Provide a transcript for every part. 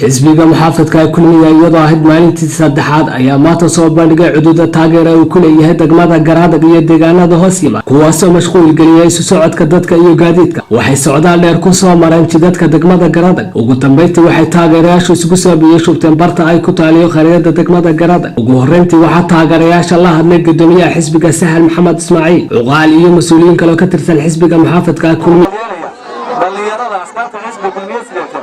Xisbiga muxaafadka ee Kulmiya, iyadoo ahayd maalintii saddexaad, ayaa maanta soo bandhigay cududa taageera uu ku leeyahay degmada Garadag iyo deegaanada hoos yimaad, kuwaasoo mashquul geliya isu socodka dadka iyo gaadiidka. Waxay socdaal dheer ku soo mareen jidadka degmada Garadag. Ugu dambeyntii waxay taageerayaashu isugu soo biyo shubteen barta ay ku taaliyo khariidada degmada Garadag. Ugu horeyntii waxaa taageerayaasha la hadlay gudoomiyaha xisbiga, Sahal Maxamed Ismaaciil, cuqaal iyo mas-uuliyiin kaloo ka tirsan xisbiga muxaafadka Kulmiya. Dhallinyarada astaanta xisbiga Kulmiye sidata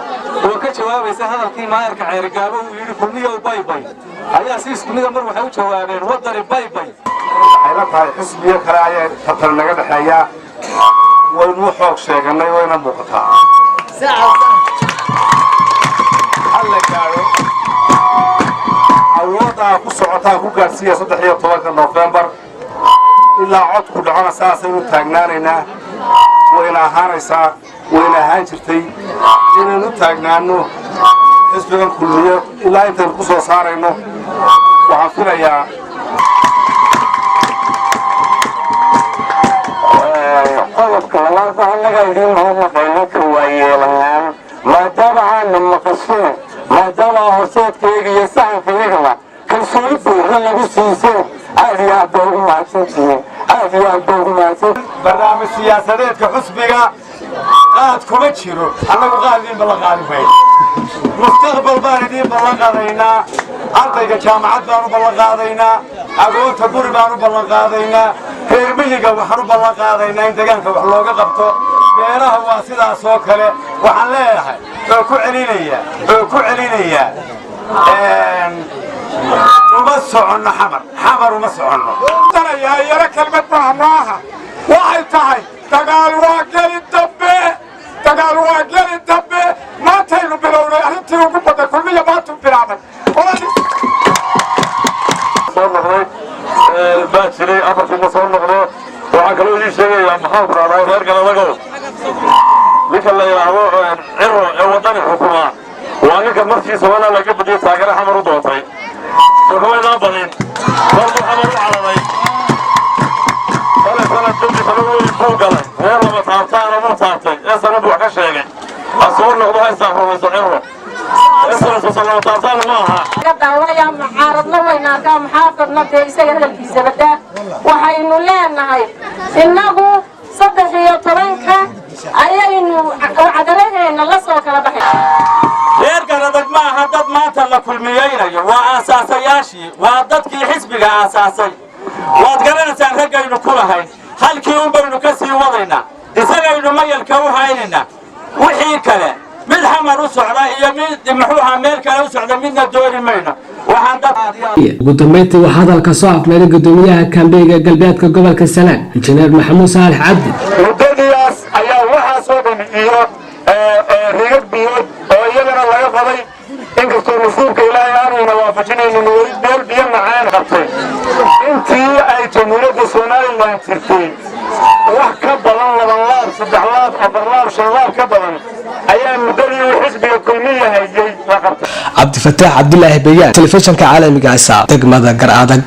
oo ka jawaabaysa hadalkii maayarka Ceerigaabo uu yidhi "Kulmiyow baybay", ayaa si isku mida mar waxay u jawaabeen "Waddani baybay". Waxay la tahay xisbiyo kale ayaa tartan naga dhexeeya. Waynuu xoog sheeganay, wayna muuqataa. Hal la gaadho awoodda aa ku socotaan ku gaadhsiiya 13-ka Nofembar. Ilaa codku dhacona saasaynu taagnaanaynaa. Wayna ahaanaysaa, wayna ahaan jirtay inaynu taagnaano xisbigan Kulmiyo ilaa intaynu ku soo saarayno. Waxaan filayaa Qodobka labaad, annaga idiin mahadnaqayno ka waayeelanaan, maadaama aana maqasheen, maadaama horseedkayaga iyo saxankayagaba kalsooni buuxda lagu siiseen. Aad iyo aad baa ugu mahadsantihiin, aad iyo aad baa ugu mahadsan. Barnaamij siyaasadeedka xusbiga qaad kuma jiro. Annagu qaad idiin ballan qaadi mayno. Mustaqbal baan idiin ballan qaadaynaa. Ardayga jaamacad baan u ballan qaadaynaa, agoonta guri baan u ballan qaadaynaa, reer miyiga waxaan u ballan qaadaynaa in deegaanka wax looga qabto, beeraha waa sidaas oo kale. Waxaan leeyahay oo ku celinayaa, uma soconno Xamar, Xamar uma soconno. Yaro kelmad maaha maaha. Waxay tahay dagaal waa geli dambe, dagaal waa geli dambe. Maantaynu bilownay arrintii ugu badan. Kulmiya maantuu bilaabay. Soo noqday baa jiray, afartii ma soo noqdo. Waxaan kaloo idiin sheegayaa, maxaan ku rahdaa, reer Galadagow, ninka la yidhaahdo Ciro ee Waddani xukumaa waa ninka markii Somaliland laga badiyey taageere Xamar u doontay. Soo kamaynaa badin? Markuu Xamar u cararay shalay sanad dambi sanad weyn buu galay. Reer lama taabtaana muu taabtay ee sanad buu wax ka sheegay. Ha soo noqdo, ha isaaxumayso Ciro. Ee lama taabtaan ma aha. Daawanaya mucaaradna wayna arkaa, muxaafadna dee isaga hadalkiisa badaa. Waxaynu leenahay innagu 13-ka ayaynu cadaraheena la soo kala baxay. Reer Garadag ma aha dad maanta la kulmiyeynayo. Waa aasaasayaashii, waa dadkii xisbiga aasaasay. Waad garanaysaan raggaynu ku lahayn. Halkii un baynu ka sii wadaynaa, isagaynu mayalka u haynaynaa. Wixii kale, mid Xamar u socda iyo mid muxuu ahaa meel kale u socda, midna dooni mayno. Waxaan dad Ugu dambeyntii waxaa hadalka soo afmeeray gudoomiyaha kambeynka galbeedka gobolka Sanaag, Injineer Maxamuud Saalax Cabdi. Muddadiias ayaa waxaasoo dhan iyo rigag biyood oo iyagana laga qoday, inkastoo nasiibka Ilaahay aanuyna waafajinaynin weli meel biyo macaan qabtay. Intii ay Jamhuuriyadda Somaliland jirtay, wax ka badan laban laab, saddex laab, afar laab, shan laab ka badan ayaa muddadii uu xisbiga Kulmiya hayay la qabtay. Cabdifataax Cabdulaahi Bayaan, telefishinka caalamiga Asa, degmada Gar Adag.